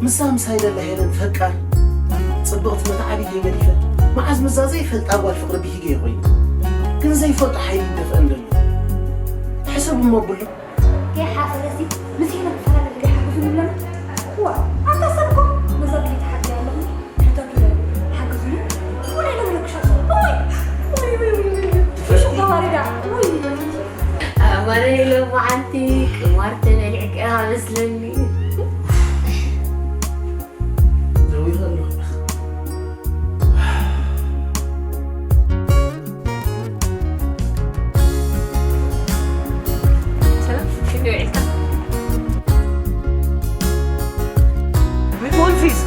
ምሳ ምሳይ ደላ ሄለን ፈቃር ጽብቕቲ መትዓቢተይ ገዲፈ፣ መዓዝ ምዛ ዘይፈልጣ ጓል ፍቕሪ ብሂገ ኮይኑ። ግን ዘይፈልጦ ሓይሊ ይደፍአን ዘሎ። ሕሰብ እሞ ብሎ። ከይሓፈረሲ ምስ ሄለን ክፈላለ ገለ ሓግዙ ንብለና። ዋ፣ ኣታ ሰብ እኮ ነዛ ቤት ሓቂ ኣለኹ። ሕተቱ ለ ሓግዙ። ወላ ኢለ ብለክሻ። ኦይ፣ ኦይ፣ ኦይ፣ ኦይ፣ ኦይ። ፍሹቕ ተዋሪዳ። ኦይ። ኣማረ ኢሎ መዓልቲ ቅማር ተበሊዕካ መስለኒ። ደዊለ ኣለኹ። ሰላም፣ ክንደይ ውዒልካ? ወንፊስ፣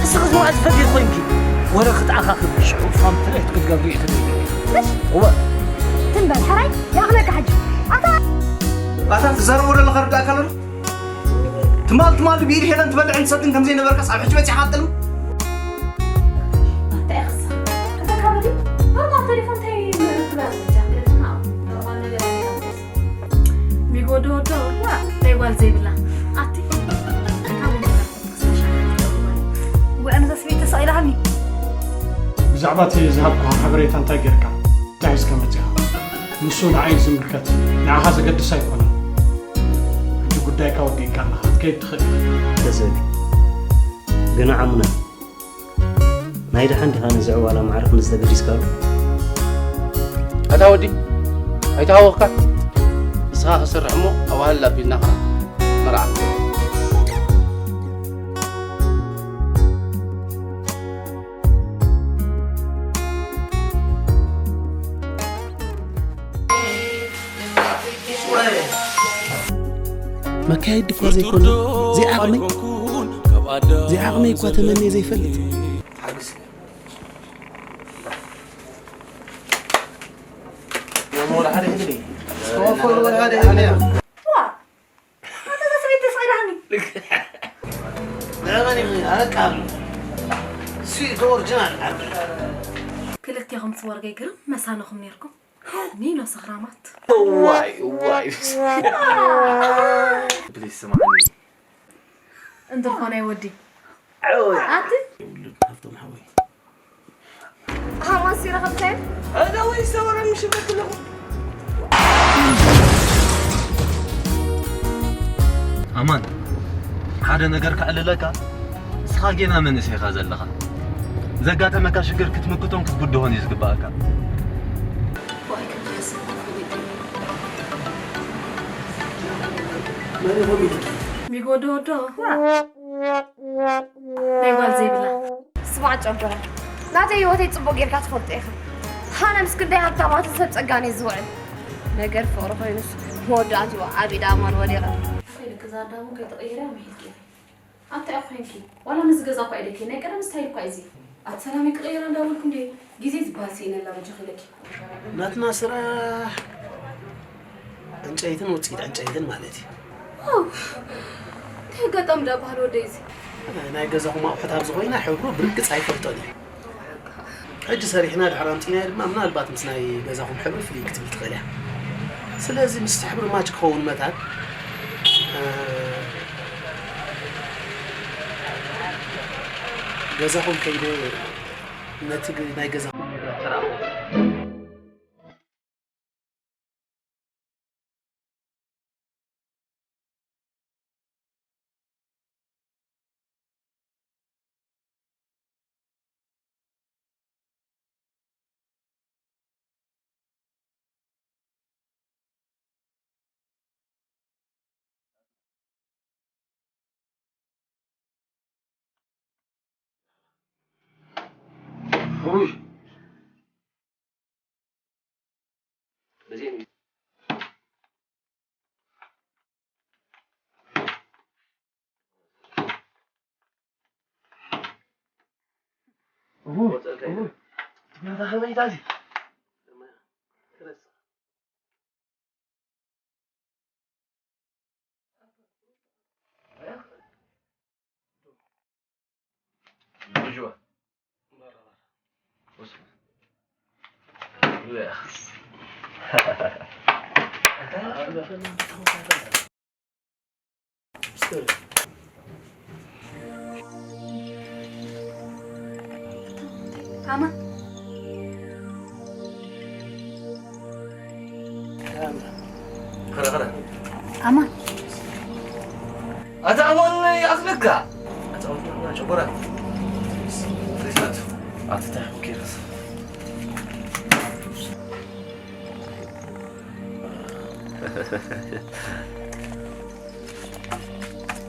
እስኺ ዝመውዓል ዝፈትይ ኮይንኪ፣ ወረ ክትኣኻኽብ ሽዑ ፋም ትልእት ክትገብሪ እዩ ትደሊ። እሽ። እወ። ትም በል፣ ሕራይ፣ ይኣኽለካ ሕጂ። ኣታ ኣታ ትዛረቦ ዘለኻ ርዳእካ ኣሎ ዶ? ትማል ትማል ብኢድ ሄለን ትበልዕን ትሰትን ከም ዘይነበርካስ ኣብ ሕጂ በጺሕካ ትጥልም? እንታይ ኢኻ? እዛ ካብ እቲ ኖርማል ቴሌፎን እንታይ ትበሃል? ጃክለትና ኖርማል ነገር ኣይነበረስ። ሚጎ ዶ ዶ ዋ፣ ናይ ጓል ዘይብላ። ኣቲ፣ እንታይ ወንበር ክትክሳሻ? ወአነ ተስቢት ተሳኢላኒ። ብዛዕባ እቲ ዝሃብኩኻ ሓበሬታ እንታይ ጌርካ? እንታይ ሒዝካ መጺኻ? ንሱ ንዓይ ዝምልከት፣ ንዓኻ ዘገድስ ኣይኮነን። ሕጂ ጉዳይካ ወዲእካ ኣለኻ፣ ክትከይድ ትኽእል ኢኻ። ደስ ዝብል። ግን ዓሙና፣ ናይ ደሓን ዲኻ ነዚ ዕዋላ ማዕረ ክንዲ ዝተገዲስካሉ? ኣታ ወዲ፣ ኣይተሃወኽካ። ንስኻ ክሰርሕ እሞ ኣዋህል ኣቢልናኻ መርዓ። መካየዲ እኳ ዘይኮነ፣ ዘይዓቕመይ፣ ዘይዓቕመይ እኳ ተመንየ ዘይፈልጥ። ዋ! ኣታ እዛ ሰበይቲ ተስቒላኒ። ንዕመን ኢኺ ኣረቃ ኣሎ። እሱ እዩ እቲ ኦሪጂናል ዓርቢ። ክልቴኹም ስወርገይ ግርም መሳነኹም ኔርኩም። ኒኖ ሰኽራማት። እዋይ፣ እዋይ። ፕሊስ ስማዕኒ። እንድርኾ ናይ ወዲ። ኣቲ? ውሉድ ሃብቶም ሓወይ። ሃማስ ይረኸብካዮ? ኣዛ ወይ ሰወረ ምሽ በትለኹ። ኣማን፣ ሓደ ነገር ከዕልለካ፣ ንስኻ ጌና መንእሰይ ኢኻ ዘለኻ። ዘጋጠመካ ሽግር ክትምክቶን ክትብድሆን እዩ ዝግባኣካ። ዋይ፣ ከም ዝሓሰብኩ ፈሊጠ። መን ይኾን ኢልኪ? ሚጎ ዶ ዶ? ናይ ጓል ዘይብላ። ስማዕ ጨጎራ፣ ናተይ ህይወተይ ጽቡቕ ጌርካ ትፈልጦ ኢኻ። ኣነ ምስ ክንደይ ሃብታማትን ሰብ ጸጋን እየ ዝውዕል። ነገር ፍቕሪ ኮይኑስ መወዳእትኡ ኣብ ኢድ ኣማን ወዲቐ። ከይደ ክዛዳሙ ከይተቐየረ ምሒልኪ። ኣንታይ እኮ ኮንኪ? ዋላ ነዚ ገዛ እኮ ኣይደልኪ። ናይ ቀደም ስታይል እኮ እዩ እዚ። ኣቲ ሰላም ክቕየር እንዳበልኩ እንዴ? ግዜ ዝበሃል ስኢነላ በጃኺ ኢለኪ። ናትና ስራሕ ዕንጨይትን ውፅኢት ዕንጨይትን ማለት እዩ። ዋው! እንታይ ኣጋጣሚ ደኣ ባህል ወደይ እዚ? ናይ ገዛኹም ኣቑሑት ኣብ ዝኾይና ሕብሩ ብርግፅ ኣይፈልጦን እየ። ሕጂ ሰሪሕና ድሕር ኣምፂናዮ ድማ ምናልባት ምስ ናይ ገዛኹም ሕብሪ ፍልይ ክትብል ትኽእል እያ። ስለዚ ምስ ሕብሪ ማች ክኸውን መታን፣ እ፣ ገዛኹም ከይደ ነቲ ግ-፣ ናይ ገዛኹም ንብረት ተረኣኹ። ውይ። ኣማን። ከረ፣ ከረ። ኣማን። ኣታ ኣማን ይኣኽለካ። ኣታ ኣማን ጨጎራ። ሪሳት። ኣታ ታይ ኦኬ፣ ረስ።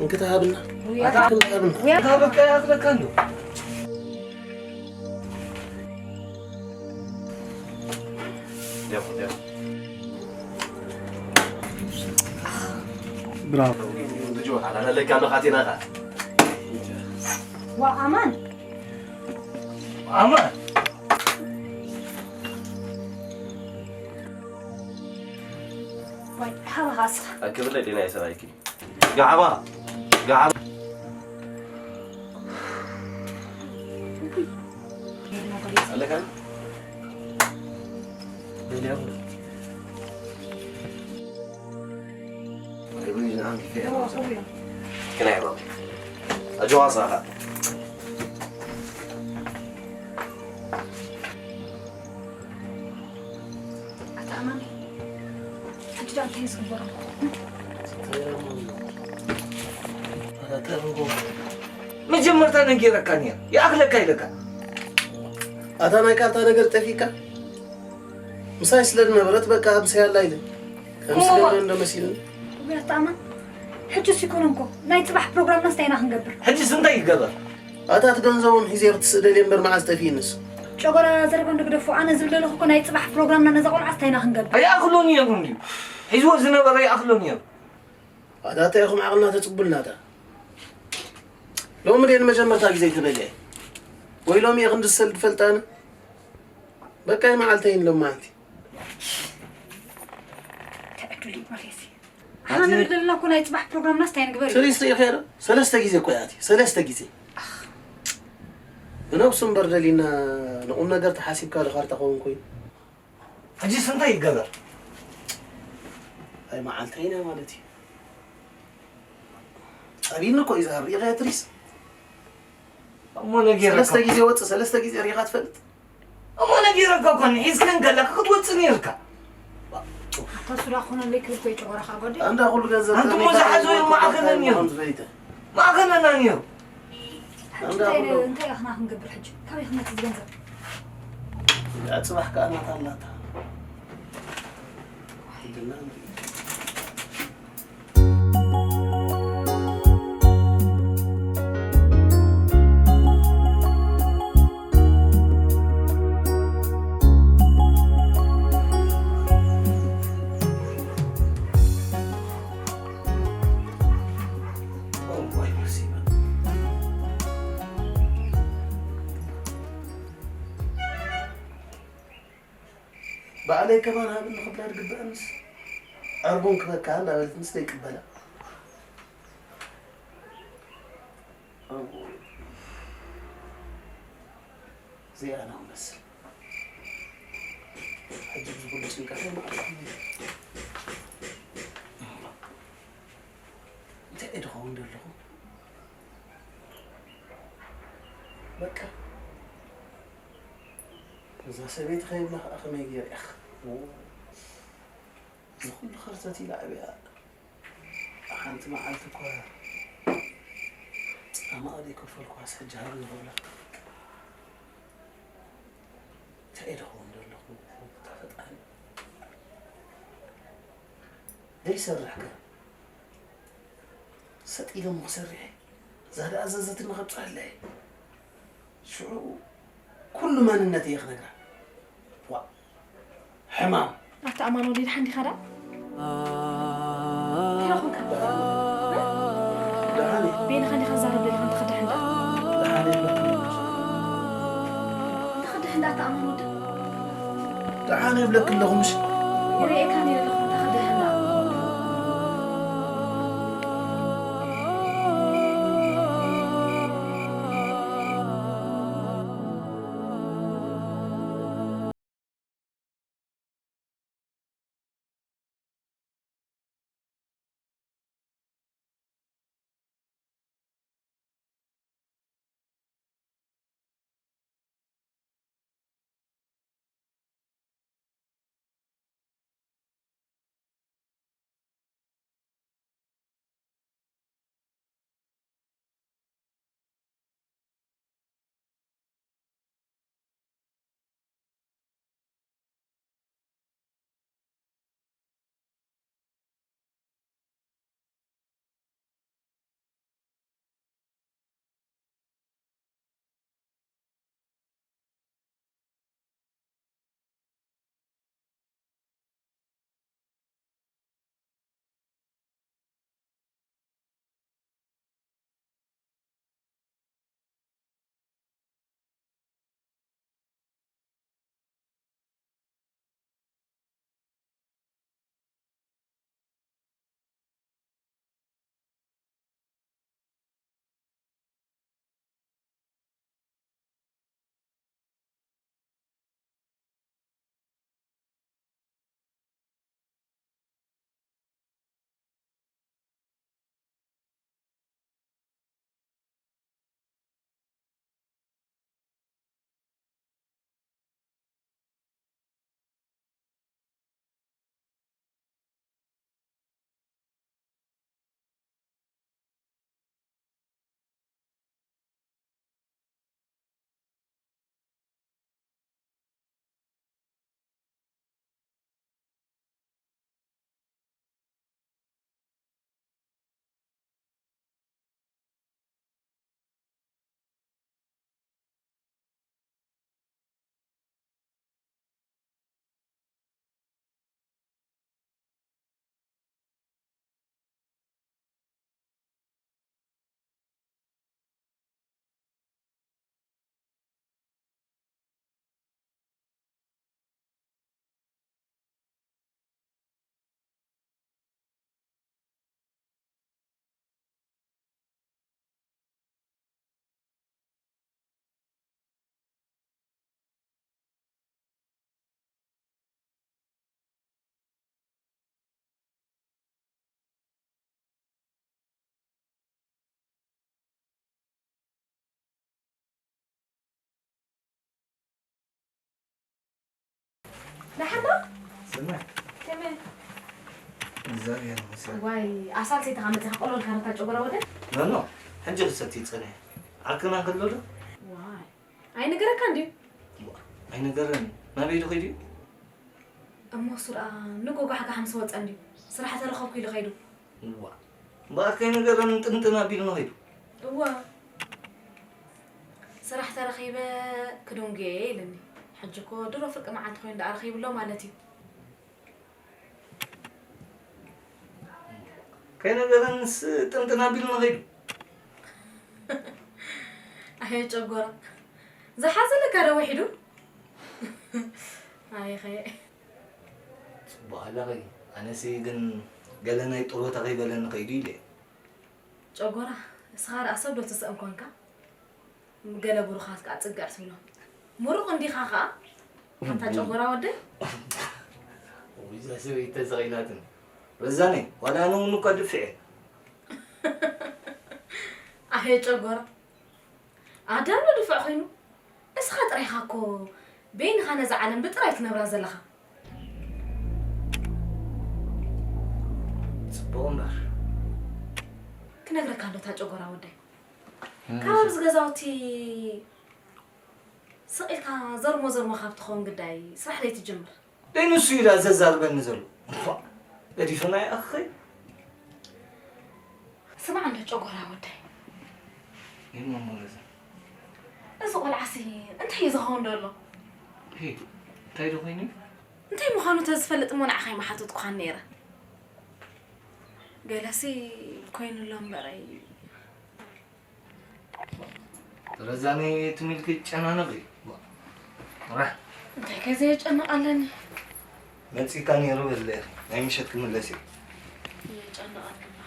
እንክታ ሃብና። ውይ፣ ኣታ ኣታ እንክታ ሃብና። ውይ፣ ኣታ በቃ ይኣኽለካ እንዶ። ብራቮ። ዋ ኣማን። ኣማን። ዋይ፣ ሃባ ሃስኻ። ኣክብለ ዲና ይሰራይኪ። ጋዕባ፣ ጋዕባ። ኣለካ? ክናይ ባባ። ኣጆኻ ሳኻ። ኣታ ኣማኒ፣ ሕጂ ደኣ እንታይ እዩ ዝግበረልኩም? መጀመርታ ነጊረካ ነይረ፣ ይኣኽለካ ኢለካ። ኣታ ናይ ቃልታ ነገር ጠፊካ? ምሳይ ስለ ዝነበረት በቃ ምሳይ ኣላ ኢለ። ከም እሞ ስለ ማ- እንደ መሲሉኒ። ውይ ኣታ ኣማን፣ ሕጂስ ይኮነንኮ። ናይ ጽባሕ ፕሮግራምናስ እንታይ ኢና ክንገብር? ሕጂስ እንታይ ይገበር? ኣታ እቲ ገንዘቦም ሒዘ ክትስእደል እየ እምበር መዓዝ ጠፊእንስ? ጨጎራ ዘረባ እንዶ ግደፎ። ኣነ ዝብል ዘለኹ እኮ ናይ ጽባሕ ፕሮግራምና ነዛ ቆልዓስ እንታይ ኢና ክንገብር? ኣይኣኽሎን እዮም እንድዩ። ሒዝዎ ዝነበረ ኣይኣኽሎን እዮም። ኣታ እንታይ ኢኹም ዓቕልና ተጽቡልና ኣታ? ሎሚ ድየ ንመጀመርታ ግዜ ተበልዐ? ወይ ሎሚ እየ ክንዲ ዝሰልድ ፈልጣነ? በቃ መዓልተይን ሎማዓንቲ። ተዕዱሊ መሬሲ። ኣቲ ኣነ ንብል ዘለና እኮ ናይ ጽባሕ ፕሮግራምናስ እንታይ ንግበር እዩ? ትሪስ ርኢኺ ዶ? ሰለስተ ግዜ እኮ እያ ኣቲ፣ ሰለስተ ግዜ። ብነብሱ እምበር ደሊና ንቁም ነገር ተሓሲብካ ዶ ካርታ ኸውን ኮይኑ? ሕጂስ እንታይ ይገበር? ኣይ መዓልተይና ማለት እዩ። ጸቢኒ እኮ እዩ ዝሃር። ርኢኻ ትሪስ? እሞ ነጊረካ ሰለስተ እኮ። ግዜ ወጽእ፣ ሰለስተ ግዜ ርኢኻ ትፈልጥ? እሞ ነጊረካ እኮ፣ ሒዝከን ከለካ ክትወጽእ ነይርካ። ኣታ ሱዳ ኮነ ለይ ክብል ኮይ ጨጎራኻ ጎደ። ኣንዳ ኩሉ ገንዘብ ኣንቱም ተሪፋ ዝሓዘው እዮም ማዕከነን እዮም። ከም ዝበይተ። ማዕከነና እዮም። ሕጂ ኣንዳ እንታይ ኩሉ ነ-፣ እንታይ ኢኽና ክንገብር ሕጂ? ካበይ ክመጽእ ዝገንዘብ? ያ ጽባሕ ከኣ ናታ ኣላታ። ዋሕድና ንርኢ። ባዕለይ ከማን ሃብኒ ክብላ ዝግብኣንስ ዕርቡን ክበካ እንዳበለት ምስ ዘይቅበላ። እው። እዚኣ ነው መስል። ሕጂ እዚ ኩሉ ጭንቀት ማለት እዩ። እንታይ እየ ድኸውን ዘለኹ? በቃ። እዛ ሰበይቲ ከይብላ ከዓ ከመይ ገይረ እየ? ንኹሉ ኸርተት ኢላ ኣብያ። ሓንቲ መዓልቲ እኳ ጻማ ዘይከፈልኩዋስ ሕጂ ሃብኒ ክብላ። እንታይ እየ ድኸውን ዘለኹ? ጎይታ ፈጣሪ። ዘይሰርሕ ከ? ሰጥ ኢለ እሞ ክሰርሕ እየ። እዛ ደኣ ዘዘትኒ ከብጽሐላ እየ። ሽዑ ኩሉ መንነተይ እየ ክነግራ። ዋ፣ ሕማም። ኣታ ኣማን ወዲ፣ ደሓን ዲኻ ደኣ? እንታይ ኾንካ? ደሓን እየ። በይንኻ እንዲኻ ትዛረብ ደሊኻ፣ እንተ ኸድሕ እንዳ። ደሓን እየ። እንተ ኸድሕ እንዳ፣ ኣታ ኣማን ወዲ። ደሓን እየ እብለኪ ኣለኹ፣ ምሽ? ይርእየካ ነይረ ኣለኹ፣ እንተ ኸድሕ እንዳ። ደሓን ዶ? ስማይ፣ ከመይ? እግዚኣብሔር ይመስገን። ዋይ፣ ኣሳልሰይትኻ መጺኻ ቆሎ ኢልካ ነታ ጨጎራ ወደ? ኖ፣ ኖ፣ ሕጂ ክሰቲ ይጸንሐ። ዓርክና እንከሎ ዶ? ዋይ፣ ኣይነገረካ እንድዩ? ዋ፣ ኣይነገረን። ናበይ ዶ ከይዱ? እሞ እሱ ደኣ ንጎጋሕጋሕ ምስ ወጸ እንድዩ ስራሕ ተረኸብኩ ኢሉ ከይዱ። እዋ፣ እምበኣር ከይነገረኒ ጥንጥን ኣቢሉ ንኸይዱ። እዋ፣ ስራሕ ተረኺበ ክድንጉየ ኢሉኒ። ሕጂ እኮ ድሮ ፍርቂ መዓልቲ ኮይኑ ደኣ ረኺቡ ኣሎ ማለት እዩ። ከይነገረንስ ጥንጥን ኣቢሉ ንኸይዱ። ኣየ ጨጎራ፣ ዝሓዘለካ ዶ ውሒዱ? ኣይኸ ጽቡቕ ኣለኺ። ኣነሲ ግን ገለ ናይ ጥሮታ ከይበለኒ ከይዱ ኢለ። ጨጎራ፣ እስኻ ደኣ ሰብ ዶ ትስእን ኮንካ? ገለ ብሩኻት ከኣ ጽግዕ ትብሎ። ምሩቕ እንዲኻ ከኣ፣ ኣታ ጨጎራ ወደይ። እዛ ሰበይቲ ተዘቒላትኒ። ረዛነይ፣ ዋላ ኣነ እውን እኳ ድፍዕ እየ። ኣየ ጨጎራ፣ ኣዳም ዶ ድፍዕ ኮይኑ? እስኻ ጥራይኻ እኮ በይንኻ ነዛ ዓለም ብጥራይ ትነብራ ዘለኻ። ጽቡቕ እምበር። ክነግረካ ኣሎ እታ ጨጎራ ወደይ። ካብ ኣብዚ ገዛውቲ ስቕ ኢልካ ዘርሞ ዘርሞ ካብ ትኸውን ግዳይ ስራሕ ዘይትጅምር። ደይ ንሱ እዩ ደኣ ዘዛርበኒ ዘሎ። እኳ ገዲፍና ይኣኽኸይ። ስማዕ እንዶ ጨጎራ ወደይ። ይህን መሞለዘ። እዚ ቆልዓሲ እንታይ እዩ ዝኸውን ዘሎ? ሄ፣ እንታይ ዶ ኮይኑ? እንታይ ምዃኑ ተዝፈልጥ እሞ ንዓኻ ኣይምሓተትኩኻን ነይረ። ገለሲ ኮይኑ ኣሎ እምበረይ። ረዛኒ ትም ኢልኪ ትጨናነቂ። ዋ። እንታይ ከ ዘየጨንቕ ኣለኒ? መጺካ ነይሩ በለ፣ ናይ ምሸት ክምለስ እየ። የጨንቐኒ ኣሎ።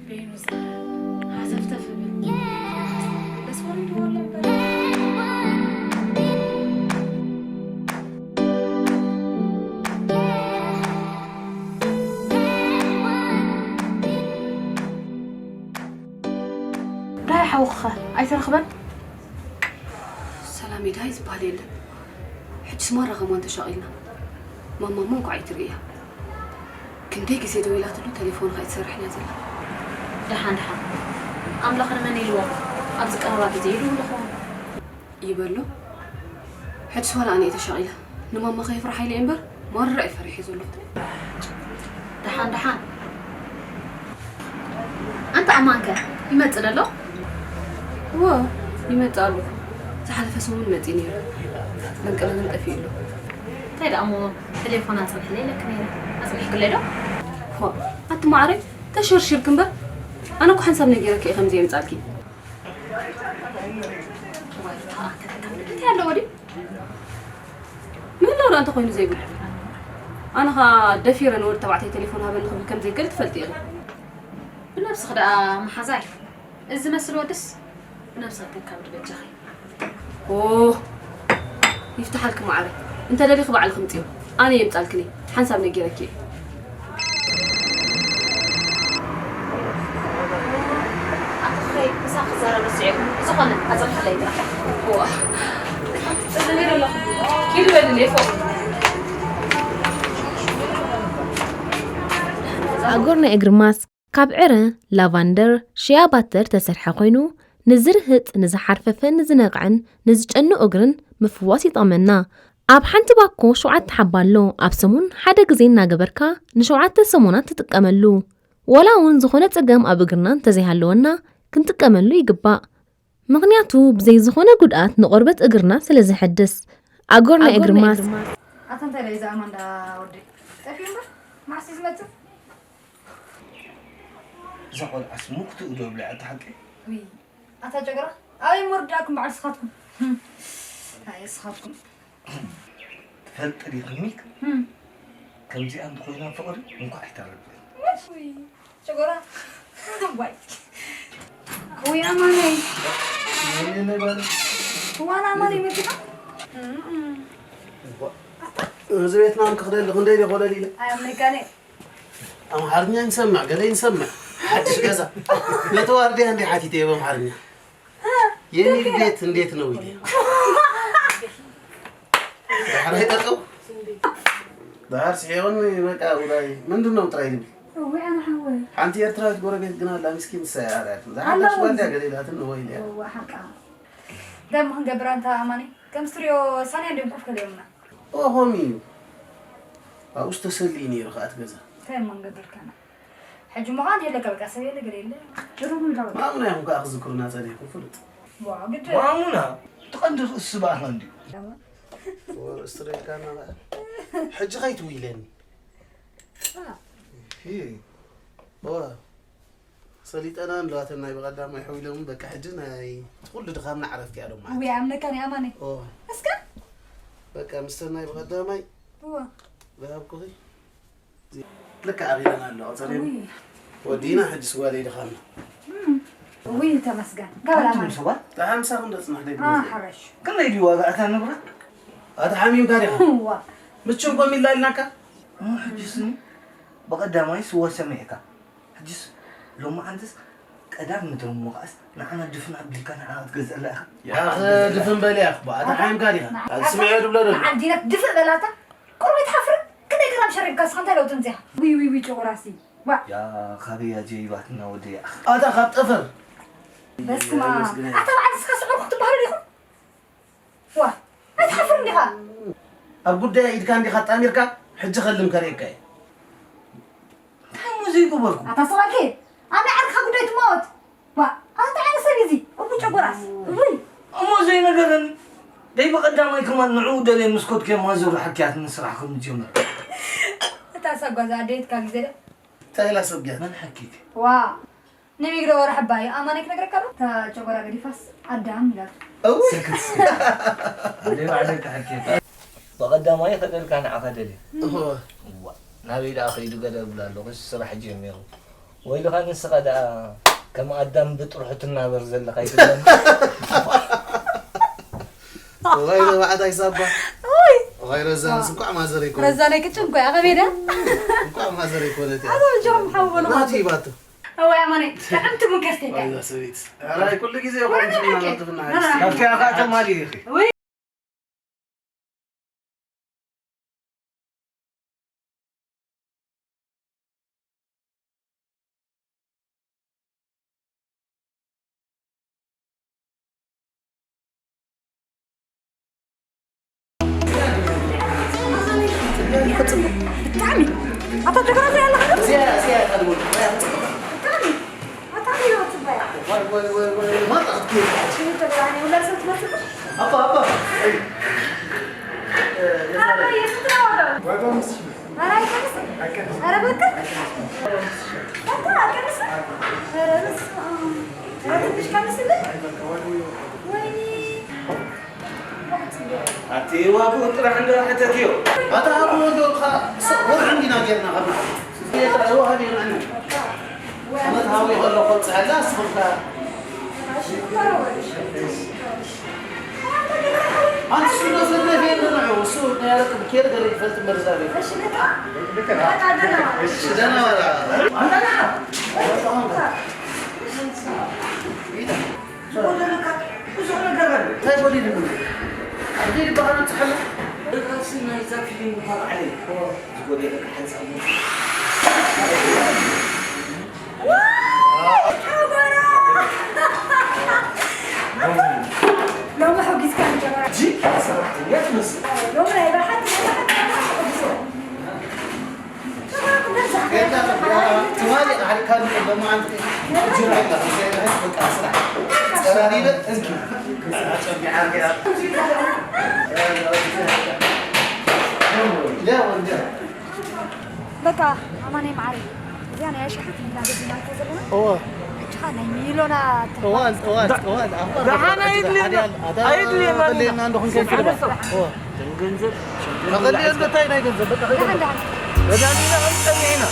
በይኑ ዝዛረብ፣ ሃተፍተፍ ይብል። ደስ በሉ እንዲሁ ኣሎ እምበር። ዳይ ሓውኻ ኣይተረኽበን? ሰላም ዳይ ዝበሃል የለን። ሕጅስ ማራ ከማን ተሻቒልና። ማማ እሞ እንኳዕ ኣይትርእያ። ክንደይ ግዜ ደዊላትሉ ተሌፎንኻ ኣይትሰርሕን እያ ዘላ። ደሓን ደሓን። ኣምላኽ ንመን ኢልዎ ኣብዚ ቀረባ ግዜ ይድውል ይኸውን። ይበሎ። ሕጅስ ዋላ ኣነ እየ ተሻቒለ። ንማማ ከየፍርሓ ኢለ እየ እምበር፣ ማራ እየ ፈሪሐ ዘለኹ። ደሓን ደሓን። ኣንታ ኣማንከ ይመጽእ ዶ ኣሎ? እወ፣ ይመጽእ ኣሎ። ዝሓለፈ ሰሙን መጺኡ ነይሩ። መንቀለ ግን ጠፊኡ ኣሎ። እንታይ ደኣ እሞ ተሌፎን ኣጽንሕለይ ኢለኪ ነይረ። ኣጽኒሕክለይ ዶ? ዋ፣ ኣቲ ማዕረይ፣ ተሸርሺርኪ እምበር። ኣነ እኮ ሓንሳብ ነጊረኪ እየ ከምዚ የምጻልኪ። እንታይ ኣለዎ ድዩ? ምህላው ደኣ እንተኾይኑ ዘይብሉ። ኣነ ኸኣ ደፊረ ንወዲ ተባዕታይ ቴሌፎን ሃበኒ ክብል ከም ዘይክእል ትፈልጢ ኢኺ። ብነብስኺ ደኣ መሓዛይ፣ እዚ ዝመስል ወድስ ብነብስኺ ተካብዲ በጃኺ። ኦ፣ ይፍትሓልኪ መዓረይ። እንተ ደሊኺ ባዕልኺ ምጽዮ። ኣነ የምጻልክኒ። ሓንሳብ ነጊረኪ እየ። ኣትኸይ፣ ምሳኺ ክዛረብ ረሲዐ እኮ። ዝኾነ፣ ኣጸንሕለይ ጥራሕ። ዋ፣ ጽልኢ ኣለኹ። ኪዲ በልለይ፣ ፎእ። ኣጎር ናይ እግሪ ማስክ ካብ ዕረ፣ ላቫንደር፣ ሺያ ባተር ተሰርሐ ኮይኑ፣ ንዝርህጥ፣ ንዝሓርፈፈን ንዝነቕዐን ንዝጨኑ እግርን ምፍዋስ ይጠቕመና። ኣብ ሓንቲ ባኮ ሸውዓተ ሓባ ኣሎ። ኣብ ሰሙን ሓደ ግዜ እናገበርካ ንሸውዓተ ሰሙናት ትጥቀመሉ። ዋላ እውን ዝኾነ ጸገም ኣብ እግርና እንተዘይሃለወና ክንጥቀመሉ ይግባእ። ምኽንያቱ ብዘይ ዝኾነ ጉድኣት ንቆርበት እግርና ስለ ዘሐድስ። ኣጎር ናይ እግሪ ማስክ። ኣታ እንታይ ደኣ እዛ ኣማንዳ ወደይ? ጠፊኡ እምበር፣ መዓስ እዩ ዝመጽእ? እዛ ቆልዓስ ሙክትኡ ዶ ብልዓ እቲ ሓቂ? ውይ፣ ኣታ ጨግራ፣ ኣበይ ምወርዳእኩም በዓል ስኻትኩም? ህም፣ ኣይ ስኻትኩም። ትፈልጢ ዲኺ ሚክ? ህም። ከምዚኣ እንተኾይና ፍቕሪ እንኳዕ ኣይተረድእን። ውይ፣ ጨጎራ። ዋይ። ውይ፣ ኣማነይ። ወይኔ ባለ። እዋን ኣማነይ መኪና። እም፣ እም። እዚ ቤትና እንክኽደሊ ክንደይ ደኾለል ኢለ። ኣይ፣ ኣምነካኒ። ኣምሓርኛ ይንሰምዕ፣ ገለ ይንሰምዕ። ሓድሽ ገዛ። ነቲ ዋርድያ እንዲይ ሓቲተዮ ብኣምሓርኛ። የኔ ቤት እንዴት ነው ኢለ። ዳሕራይ ጠጠው። ዳሕር ስሒቑኒ በቃ ውላይ ምንድን ነው ጥራይ ዝብል። እውይ፣ ኣነ ሓወይ። ሓንቲ ኤርትራዊት ጎረቤት ግን ኣላ፣ ምስኪን፣ ንሳ እያ ኣርኣያትኒ። ዝሓለሽ ኣላ ጓል ድያ ወንዚ። ገለ ኢላትኒ፣ ወይ ኢለያ። እዋ፣ ሓቃ። እንታይ እሞ ክንገብር ኣንታ ኣማኒ? ከም ስትሪዮ ሳንያ እንዲዮም ኮፍ ከሊኦምና። ኦ፣ ሆም እዩ። ኣብኡ ዝተሰልዩ ነይሩ ከኣ እቲ ገዛ። እንታይ እሞ ክንገብር ከና? ሕጂ እሞ ከኣ የለ፣ በቃ ሰብ የለ፣ ገለ የለ። ጭሩም ይብላ በቃ። ማሙና ኢኹም ከኣ ክዝክሩና ጸኒሕኩም ፍሉጥ። ዋ፣ ግድ። ማሙና፣ እቲ ቀንዲ ርእሲ በኣኻ እንድዩ። ደሞ? ኦ፣ ርእሲ ትረድካና በኣ። ሕጂ ከይትውይለኒ። አ። ሂ። ዋ። ሰሊጠና ኣለዋተን ናይ ብቐዳማይ ሕዊሎምን በቃ ሕጂ ናይ ኩሉ ድኻምና ዓረፍቲ እያ ዶማ። ውይ፣ ኣምነካ ናይ ኣማነይ። ኦ። እስከ? በቃ ምስተን ናይ ብቐዳማይ እዋ። ዝሃብኩኺ። ልክዕ ኣኺለና ኣለዋ፣ ጸሪም። ውይ። ወዲና ሕጂ ስጓለይ ድኻምና። እም። ውይ፣ ተመስገን። ጋብላ ኣንቱም ማለት። ሰባት? ደሓን ምሳኹም ዶ ጽናሕ ደይ አ፣ ትመስል? ሓረሽ። ክንደይ ድዩ ዋጋ እታ ንብረት? ኣታ ሓሚምካ ዲኻ? እዋ። ምቹም ኮም ኢላ ኢልናካ? እሞ ሕጂ ስኒ ብቐዳማይ ስወ ሰሚዕካ። ሕጅስ ሎማዓንትስ ቀዳም ምድሪ ምውቃዕስ ንዓና ድፍን ኣቢልካ ንዓና ክትገዝኣላ ኢኻ? ያኽ ድፍን በል ያኽ፣ ብኣታ ሓይምካ ዲኻ? ንዓ-፣ ስምዒ ድብሎ ደሎ። ንዓ ዲነት ድፍእ በላታ። ቁሩብ ኣይትሓፍርን? ክንደይ ግራም ሸሪብካ እስኻ እንታይ ለውጢ ኣምጺእካ? ዊ፣ ዊ፣ ዊ፣ ጨጉራሲ። ዋ። ያ፣ ካበይ እያ ጀይባትና ወደይ ያኽ? ኣታ ካብ ጠፈር። በስመ ኣብ። ኣታ በዓል እስኻ ስዑር ክትበሃሉ ዲኹም? ዋ፣ ኣይትሓፍርን ዲኻ? ኣብ ጉዳይ ኢድካ እንዲኻ ኣጣሚርካ፣ ሕጂ ከልም ከርእየካ እየ። እንታይ እሞ ዘይገበርኩ? ኣታ ሰብኣይከ፣ ኣብ ናይ ዓርክኻ ጉዳይ ትማወት። ዋ፣ ኣታ እንታይ ዓይነት ሰብ እዩ እዚ? እቡ ጨጎራስ። እውይ። እሞ ዘይነገረኒ። ደይ ብቐዳማይ ከማን ንዕኡ ደልየ ምስ ኮድኩ እየ ማዘሩ ሓኪያትኒ ስራሕ ከም ዝጀመር። እታ ሳጓ እዛ ኣደየትካ ግዜ ዶ? እንታይ ኢላ ሰጉያት? መን ሓኪክ? ዋ፣ ንሚግዶ ወረ ሕባይ ኣማነይ ክነግረካ ዶ? እታ ጨጎራ ገዲፋስ ኣዳም ኢላቶ። እውይ! ስክት፣ ስክት። ኣደይ ባዕለይ ተሓኪየት። ብቐዳማይ ከደልካ ንዓኻ ደልየ። እወ። እዋ፣ ናበይ ደኣ ከይዱ ገለ እብል ኣለኹ፣ እዚ ስራሕ ጀሚሩ። ወይልኻ ንስኻ ደኣ ከም ኣዳም ብጥርሑ ትናበር ዘለኻ ኣይትብለኒ። እዋይ፣ ንባዕታይ ሳባ። እውይ! እዋይ፣ ረዛንስ እንኳዕ ማዘር ኣይኮነት። ረዛን ኣይክጭን እኮ እያ፣ ከመይ ደኣ? እንኳዕ ማዘር ኣይኮነት እያ። ኣቶ ብጆም ሓው በሉ። ናቲ ይባቱ። እዋይ፣ ኣማነይ፣ ጥዕምቲ ሙከስቲ እያ። ዋይዛ ሰበይት። ኧረ፣ ኩሉ ግዜ ወረ ይኾን ነብያኬ። ትናገር ትፍና። ወረ ካብቲ ኣኻ ተማሊ ኢኺ። እውይ! ብጣዕሚ። ኣታ ጀግና ትሪኢ ኣለኻ ዶ? እዚኣ፣ እዚኣ እያ ትብል። ብጣዕሚ። ኣታ ሪኦ ጽባያ። ወይ፣ ወይ፣ ወይ፣ ወይ፣ ማጣ ክትብል። ሽሙ ተብላ፣ እኔ ሁላ ሰብ ትመስል። ኣባ፣ ኣባ። ኣይ። ኣባ፣ የስንት ነው ዋጋው? ዋጋው አምስት ሺህ። ኧረ አይቀንስም። አይቀንስም። ኧረ በቃ። በቃ አይቀንስም። ኧረ በስመ አብ። ኧረ ትንሽ ቀንስልኝ። ወይኔ። ኣቲ ዋግኡ ጥራሕ እንዳ ሕተትዮ። ኣታ ኣብኡ ወገንካ ስ-፣ ወርሒ እንዲና ጌርና ካብ ንዓኹም። ቤት ወሃቢ ንዕና። ዓመት ሃዊ ከሎ ከብጽሐላ ንስኹም ከ ኣንቲ ስዶ ሰለፍ የለን ንዑ፣ እሱ ናይ ኣረቂ ብኬር ገለ ይፈልጥ እምበር እዛ ቤት። እሺ፣ ደህና ዋላ። ዝጎደለካ ብዙሕ ነገር ኣሎ። እንታይ ጎዲሉኒ? ኣብ ዘይድበሃል ኣብፅሓለሁ። ርካሲ ናይዛ ፊልም እኳ ባዕለይ። ዝጎደለካ ሓንሳብ ሎሚ ሓጒዝካ ጀመራ። እጂ ሰራሕተኛ ትመስል። ሎሚ ናይ ብሓቂ፣ ናይ ብሓቂ፣ ናይ ብሓቂ ሓጒዝካ። ትማሊ ኣሕሪካ ሎማዓንቲ ጅራ ኢላ፣ በቃ ስራሕ። ጸራሪበ እንኪ። ያ ወንጀል። በቃ ኣማነይ መዓረይ፣ እዚኣ ናይ ኣሽሓት ኢና ገዚእናቶ ዘለና። እወ። ሕጂ ኸኣ ናይ ሚሎና እወ፣ እወ፣ እወ፣ ኣባ ደሓን ኣይድልየና። ኣታ ኣይድልየና። ኣድልየና እንዶ ክንከይድ ሓደ እወ። ደም ገንዘብ፣ ሸም ገንዘብ ተቐልየ እንዶ እንታይ ናይ ገንዘብ፣ በቃ ደሓን፣ ደሓን። መድሃኒና ክንጸንሕ ኢና።